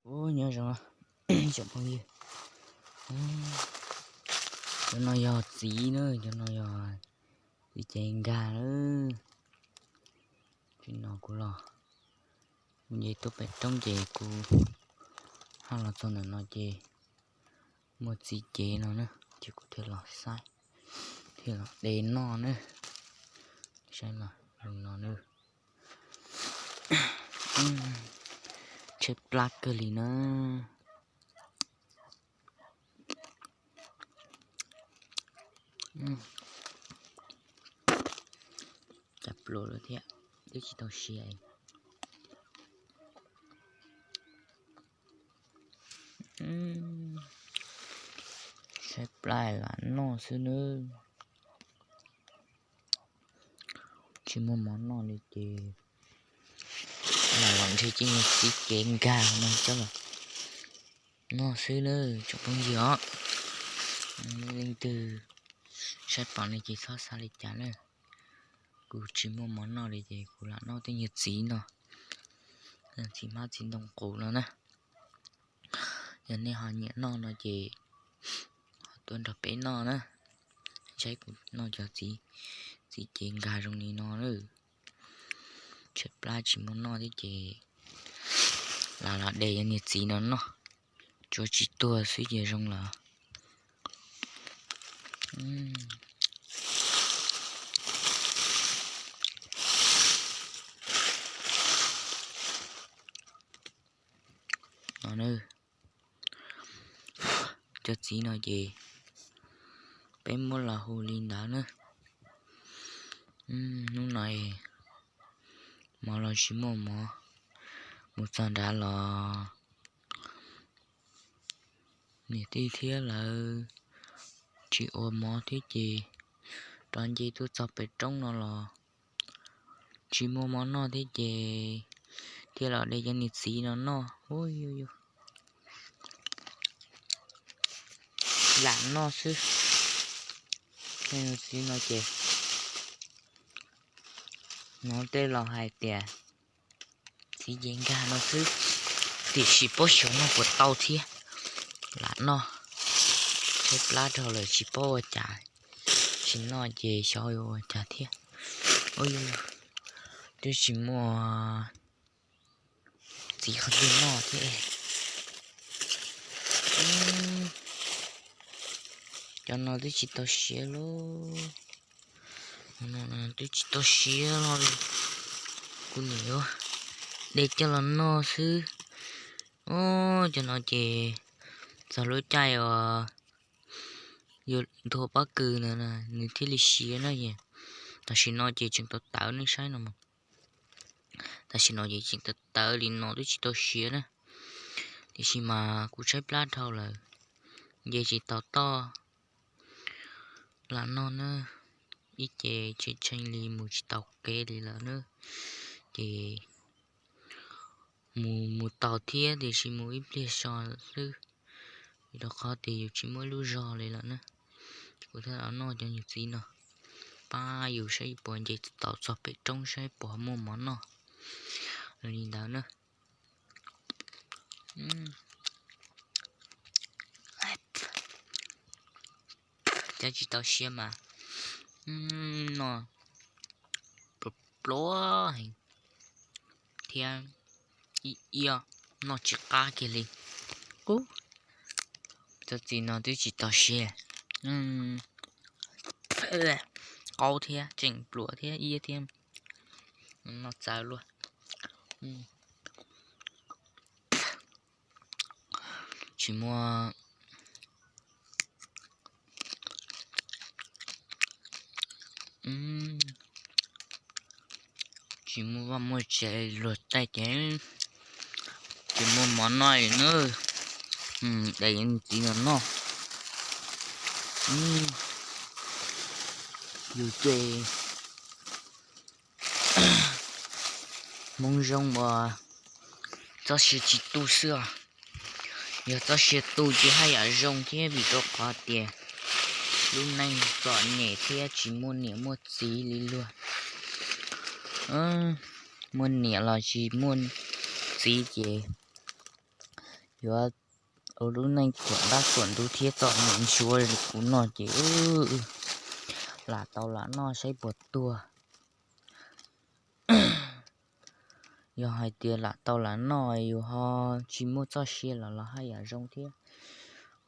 Ub, nyob zoo tsoom phooj ywg, cov no yog txiv na, cov no yog txiv cev nkag na. Tsis no kuv los mus nce tuaj pem roob ces kuv ho los txog ntawm no ces muaj txiv cev no na, ces kuv thiaj los saib, thiaj los de noj na. Saib mas zoo no na, tshaib plab kawg li na. Cas pluas lawm thiab, twb tsis tau siav. Tshaib plab lam noj xwb nawb. Tsis muaj mov noj li ces lam los nrhiav cov niag txiv cev nkag no coj los noj xwb nawb tsoom phooj ywg os. Leej twg saib pom no ces txhob xav li cas na. Kuv tsis muaj mov noj li ces kuv lam noj tej niag txiv no, txiv hmab txiv ntoo qus no na. Yog nej ho nyiam noj no ces ho tuaj nrog peb noj na. Saib kuv noj cov txiv, txiv cev nkag zoo li no na. Tshaib plab tsis muaj noj thiab ces lam los de cov niag txiv no noj, tsuav tsis tuag xwb ces zoo lawm. No, cov txiv no ces peb muab los hu li ntawd na. Hnub no mov los tsis muaj mov, mus txog nrad los niam tij thiab lawv tsis ua mov thiab ces rov nce tuaj txog pem roob no los tsis muaj mov noj thiab ces thiaj los de cov niag txiv no noj. Lam noj xwb, txiv no ces hnov tej laus hais tias txiv cev nkag no xwb, tiam sis paub xyov noj puas tau thiab. Lam noj, tshaib plab dhau lawm tsis paub ua cas, tsis noj ces xyov yuav ua cas thiab. Twb tsis muaj txiv qhov twg noj thiab. Cov no twb tsis tau siav los, twb tsis tau siav los li, kuv niam yuav de coj los noj xwb. Cov no ces txog lub caij uas yuav nthua pob kws ntawd nws thiaj li siav na. Tam sim no ces tseem tawv tawv, nej saib no. Tam sim no ces tseem tawv tawv li no twb tsis tau siav na, tiam sis mas kuv tshaib plab dhau lawm, nce tsis tau toj lam noj na, ib ce tshee tshee li mus tsis tau kev li lawm na. Ces mus mus tau thiab tiam sis mus ib pliag so xwb, vim rau qhov tias yus tsis muaj ib lub zog li lawm na. Ces kuv thiaj los noj cov niag txiv no, pab yus saib puas nce tau txog pem roob saib puas muaj mov noj li ntawd na. Cov tsis tau siav mas noj pluav heev thiab, ib iab noj tsis qab kiag li. Cov txiv no twb tsis tau siav, qaub thiab tseem pluav thiab iab thiab, noj txawv luaj. Tsis muaj, tsis muaj vaj muaj tsev luag tej ces tsis muaj mov noj li na. Daim txiv no noj, yus ces Hmoob zoo uas txoj sia tsis tu xwb os. Yog txoj sia tu ces haj yam zoo thiab, vim rau qhov tias lub neej txom nyem thiab tsis muaj niam muaj txiv li luag. Muaj niam los tsis muaj txiv ces yuav ua lub neej kuam dab kuam ntub thiab txom nyem ntsuav li kuv no ces lam tau lam noj saib puas tuag. Yog hais tias lam tau lam noj yus ho tsis muaj txoj sia los los haj yam zoo thiab.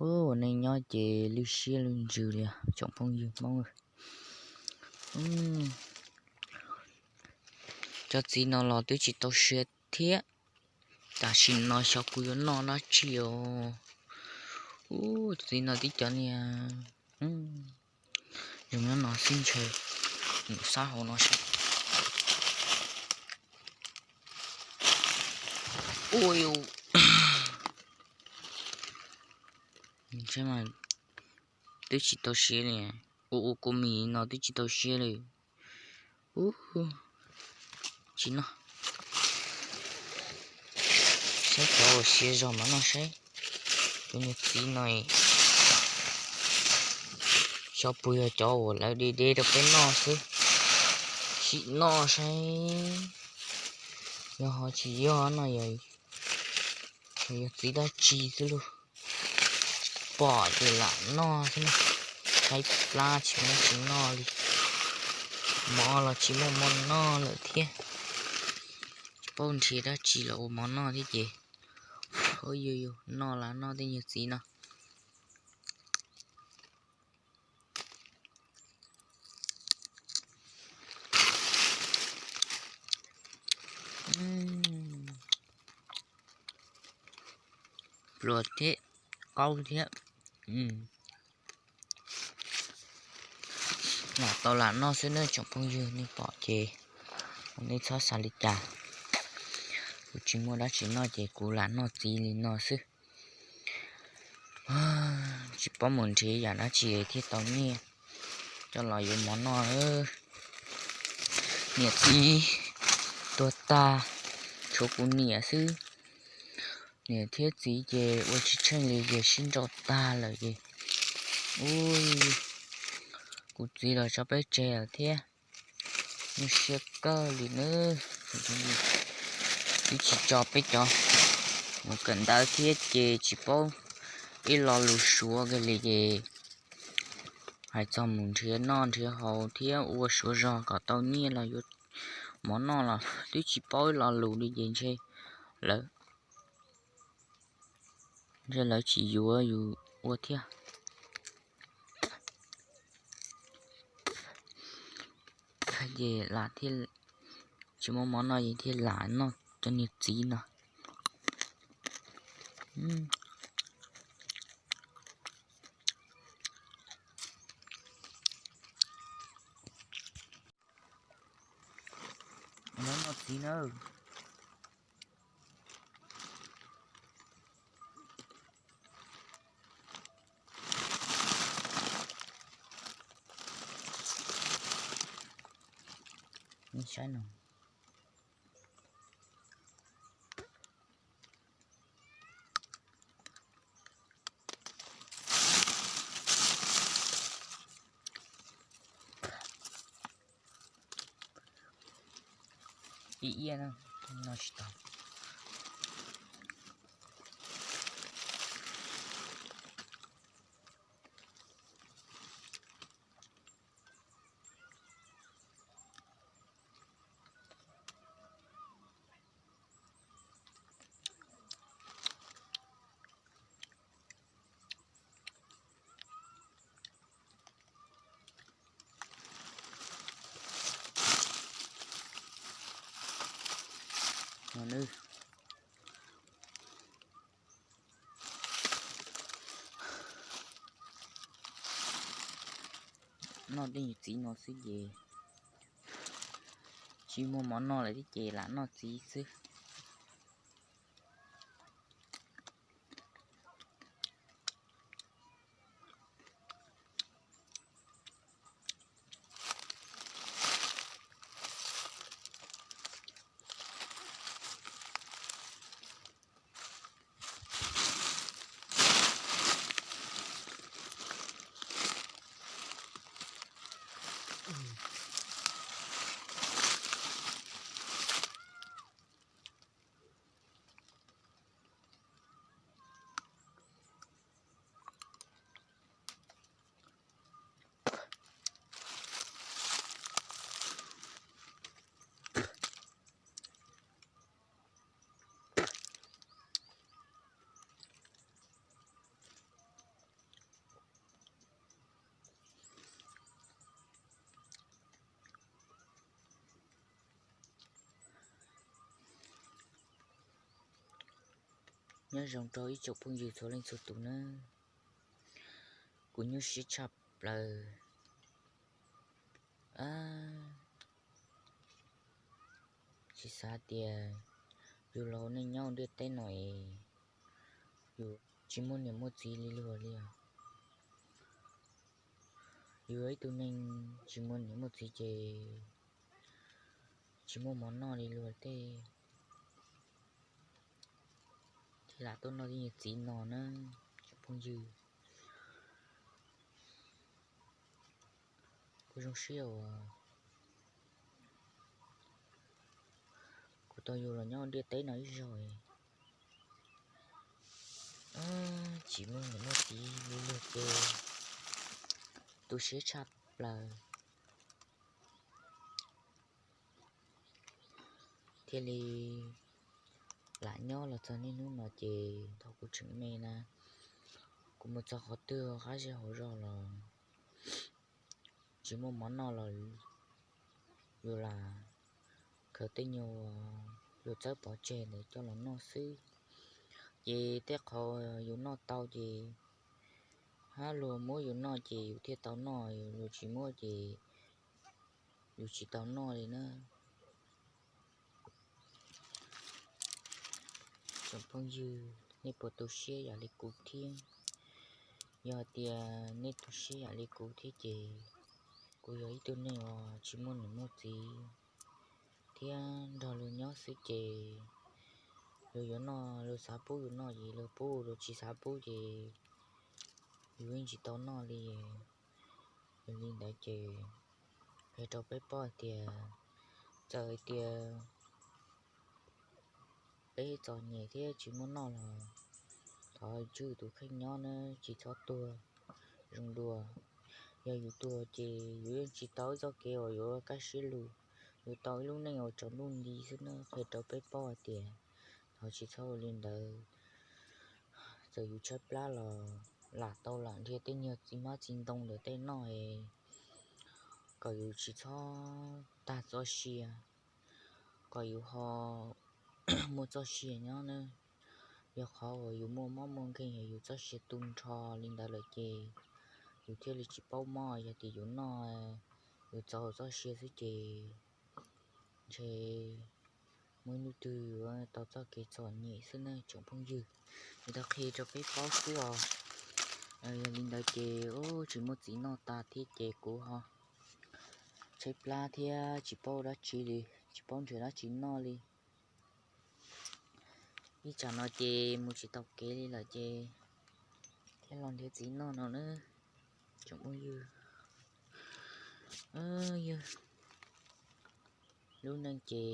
Ua neej nyob ces lwj siab lwj ntsws li tsoom phooj ywg Hmoob. Cov txiv no los twb tsis tau siav thiab. Tam sim no xyov kuv yuav noj dab tsi os. Ub, txiv no tib cov niag zoo nyob no xwb ntshe. Mus sab hauv no seb. Ua, twb tsis tau siav li. Ua ua kua mis no twb tsis tau siav li. Ub, tsis noj. Saib cov uas siav zog mas noj saib. Cov niag txiv no xyov puas yog cov uas lawv de de rau peb noj xwb. Sim noj saib. Yog ho tsis yog no yog, yog txiv dab tsi xwb lauj. Pom ces lam noj xwb na. Tshaib plab tsis muaj tsis noj li. Mov los tsis muaj mov noj lawm thiab. Tsis paub nrhiav dab tsi los ua mov noj thiab ces. Ua yus yus noj las noj tej nyuag txiv no. Pluas thiab, qaub thiab. Lam tau lam noj xwb nawb tsoom phooj ywg, nej pom ces nej txhob xav li cas. Kuv tsis muaj dab tsi noj ces kuv lam noj txiv li no xwb. Tsis paub mus nrhiav yam dab tsi thiaj tau nyiaj coj los yuav mov noj. Niam txiv tuag tag, tshuav kuv niam xwb. Niam thiab txiv ces ua tsis tsheej li ces sib nrauj tag lawm ces. Ub, kuv txiv los tso peb tseg lawm thiab. Nyuaj siab kawg li nawb. Twb tsis tso peb cov mus kawm ntawv thiab ces tsis paub ib lo lus suav kiag li ces. Hais txog mus nrhiav noj nrhiav haus thiab ua suav zog kom tau nyiaj los yuav mov noj los twb tsis paub ib lo lus li ces ntshe lawv, ntshe lawv tsis yuav yus ua thiab. Ces lam thiaj tsis muaj mov noj ces thiaj lam noj cov niag txiv no. Noj txiv na. Saib no. Ib iab no tsis tau. Noj tej nyuag txiv no xwb ces tsis muaj mov noj lawm thiab ces lam noj txiv xwb. Nyob zoo rau ib tsoom phooj ywg txhua leej txhua tus nawb. Kuv nyuaj siab tshaj plaws. Tsis xav tias yus los neej nyob ntiaj teb no es yus tsis muaj niam muaj txiv li luag li os. Yus yog ib tug neeg tsis muaj niam muaj txiv ces tsis muaj mov noj li luag tej, thiaj lam tuaj noj tej nyuag txiv no na, tsoom phooj ywg. Kuv zoo siab uas kuv tau yus los nyob ntiaj teb no ib zaug. Tsis muaj niam muaj txiv li luag ces tu siab tshaj plaws. Thiaj li lam nyob los txog niaj hnub no ces thaum kuv tseem me na, kuv mus txog qhov twg qab zej hauv zos los tsis muaj mov noj los yus lam khaws tej nyuag yus txawb pov tseg ntawd coj los noj xwb. Ces tej qhov yus noj tau ces hab luag muab yus noj ces yus thiaj tau noj, luag tsis muab ces yus tsis tau noj li na. Tsoom phooj ywg, nej puas tu siab yam li kuv thiab? Yog tias nej tu siab yam li kuv thiab ces kuv yog ib tug neeg uas tsis muaj niam muaj txiv thiab nrog luag nyob xwb ces luag yuav noj luag xav pub yus noj ces luag pub, luag tsis xav pub ces yus yeej tsis tau noj li. Yog li ntawd ces qhia rau peb paub hais tias txawm hais tias peb txom nyem thiab tsis muaj noj los thov tswj tus kheej nyob nawb, tsis txhob tuag. Zoo dua, yog yus tuag ces yus yeej tsis tau ib txoj kev uas yuav kaj siab lug, yus tau ib lub neej uas tsaus ntuj nti xwb na. Qhia rau peb paub hais tias thov tsis txhob ua li ntawd. Txawm yus tshaib plab los lam tau lam nrhiav tej nyuag txiv hmab txiv ntoo ntawm tej noj es kom yus tsis txhob tag txoj sia, kom yus ho muaj txoj sia nyob na. Yog qhov uas yus muaj mob muaj nkeeg es yus txoj sia tu nrho li ntawd lawm ces yus thiaj li tsis paub mob. Yog tias yus noj, yus txaus txoj sia xwb ces ntshe muaj ib hnub twg yuav tau txoj kev txom nyem xwb na tsoom phooj ywg. Kuv tau qhia rau peb paub xwb os. Yog li ntawd ces tsis muaj txiv noj tas thiab ces kuv ho tshaib plab thiab tsis paub dab tsi li, tsis paub nrhiav dab tsi noj li. Ib tsam no ces mus tsis tau kev li lawm ces thiaj los nrhiav txiv noj no na tsoom phooj ywg. Yog lub neej ces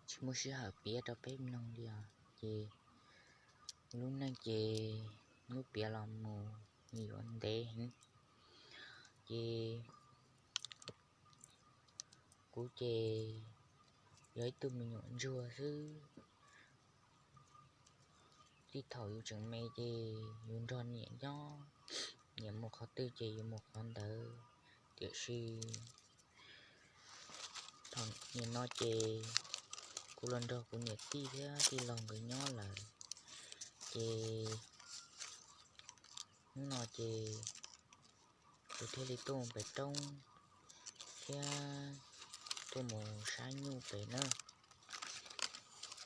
tsis muaj sij hawm piav rau peb mloog li os. Ces lub neej ces lub piav los mus nws yuav ntev heev. Ces kuv ces yog ib tug me nyuam ntsuag xwb. Txij thaum yus tseem me ces yus nrog niam nyob, niam mus qhov twg ces yus mus qhov ntawd. Tiam sis thaum nim no ces kuv los nrog kuv niam tij thiab tij laug nkawd nyob lawm, ces hnub no ces kuv thiaj li tuaj mus pem roob thiab tuaj mus saib nyuj pem na.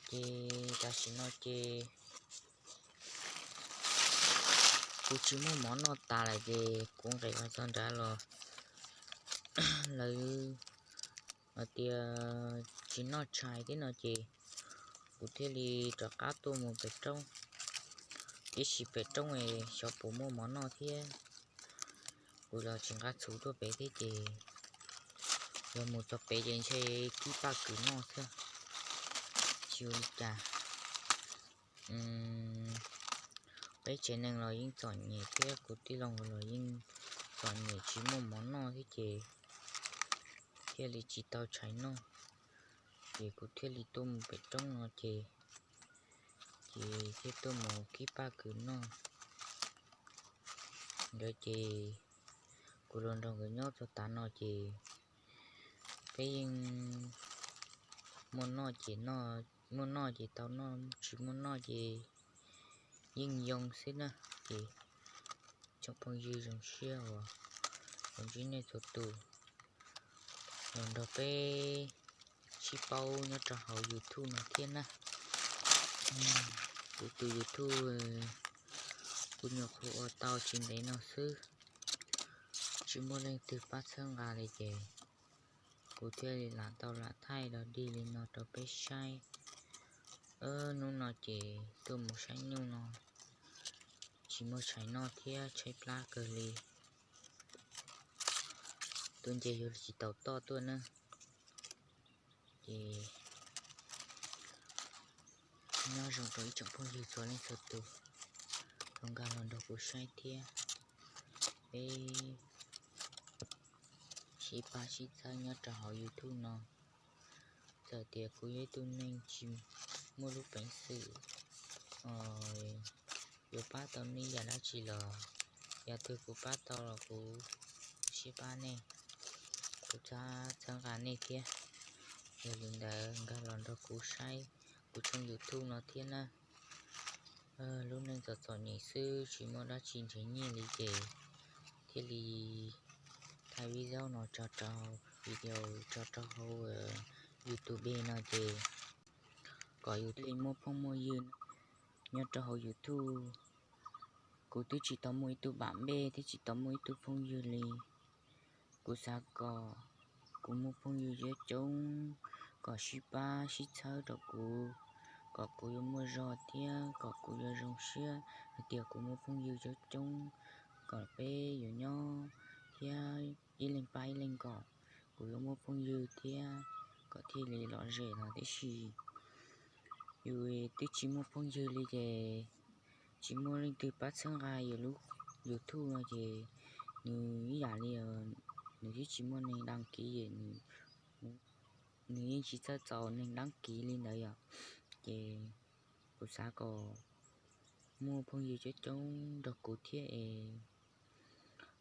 Ces tam sim no ces kuv tsis muaj mov noj tas lawm ces kuv nqis los txog nrad los lawv hais tias tsis noj tshais thiab no ces kuv thiaj li rov qab tuaj mus pem roob. Tiam sis pem roob es xyov puas muaj mov noj thiab, kuv los tsis nqa txhuv tuaj pem thiab ces yog mus txog pem ces ntshe kib paj kws noj xwb. Tsis ua li cas. Peb tsev neeg los yeej txom nyem thiab kuv tij laug los yeej txom nyem tsis muaj mov noj thiab ces thiaj li tsis tau tshais noj. Ces kuv thiaj li tuaj mus pem roob no ces, ces thiaj tuaj mus kib paj kws noj. Ntawd ces kuv los nrog nkawd nyob txog tav no ces peb yeej muaj noj ces noj, muaj noj ces tau noj, tsis muaj noj ces yeej yoo xwb na. Ces tsoom phooj ywg zoo siab uas los ntsib nej txhua tus los nrog peb sib paub nyob rau hauv YouTube no thiab na. Kuv tus YouTube kuv nyuam qhuav ua tau tsis ntev no xwb, tsis muaj leej twg pab txhawb nqa li ces kuv thiaj li lam tau lam thaij los dig li no rau peb saib. Hnub no ces tuaj mus saib nyuj no, tsis muaj tshais noj thiab tshaib plab kawg li. Tuaj nce yuav tsis taus toj tuaj na. Ces nyob zoo rau ib tsoom phooj ywg txhua leej txhua tus, tau nkag los nrog kuv saib thiab. Peb sib pab sib txhawb nyob rau hauv YouTube no. Txawm tias kuv yog ib tug neeg tsis muaj lub peev xwm yuav pab tau nej yam dab tsi los, yam twg kuv pab tau los kuv sib pab nej, kuv txhawb nqa nej thiab. Yog li ntawd nkag los nrog kuv saib kuv tshooj YouTube no thiab na. Lub neej txom txom nyem xwb tsis muaj dab tsi nrhiav nyiaj li ces thiaj li thaij video no tso rau, video tso rau hauv YouTube no ces kom yus thiaj li muaj phooj muaj ywg nyob rau hauv YouTube. Kuv twb tsis tau muaj ib tug pab npe thiab tsis tau muaj ib tug phooj ywg li. Kuv xav kom kuv muaj phooj ywg coob coob, kom sib pab sib txhawb rau kuv, kom kuv yuav muaj zog thiab kom kuv yuav zoo siab hais tias kuv muaj phooj ywg coob coob, kom peb yuav nyob thiab ib leeg pab ib leeg kom kuv yuav muaj phooj ywg thiab kom thiaj li lom zem no tib si. Yus twb tsis muaj phooj ywg li ces tsis muaj leej twg pab txhawb nqa yus lub YouTube no ces nws ib yam li nws twb tsis muaj neeg đăng ký, nws yeej tsis txawj txaus neeg đăng ký li ntawd yom. Ces kuv xav kom muaj phooj ywg coob coob nrog kuv thiab es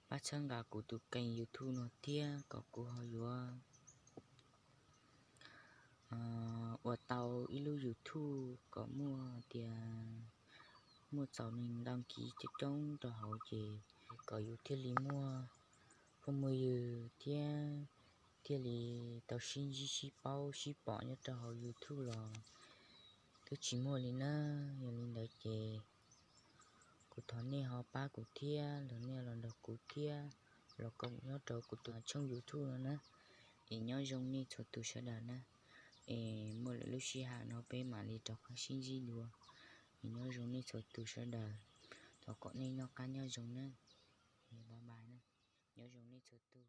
pab txhawb nqa kuv tus kênh YouTube no thiab kom kuv ho yuav ua tau ib lub YouTube kom muaj tias muaj txaus neeg đăng ký coob coob rau hauv ces kom yus thiaj li muaj phooj muaj ywg thiab thiaj li tau sib ntsib sib paub sib pom nyob rau hauv YouTube los twb tsis muaj li na. Yog li ntawd ces kuv thov nej ho pab kuv thiab los nej los nrog kuv thiab los koom nyob rau kuv tus tshooj YouTube no na. Es nyob zoo nej txhua tus sawv daws na. Es muaj lwm lub sij hawm no peb mam li rov qab sib ntsib dua. Es nyob zoo nej txhua tus sawv daws, thov kom nej noj qab nyob zoo na. Bye bye na. Nyob zoo nej txhua tus.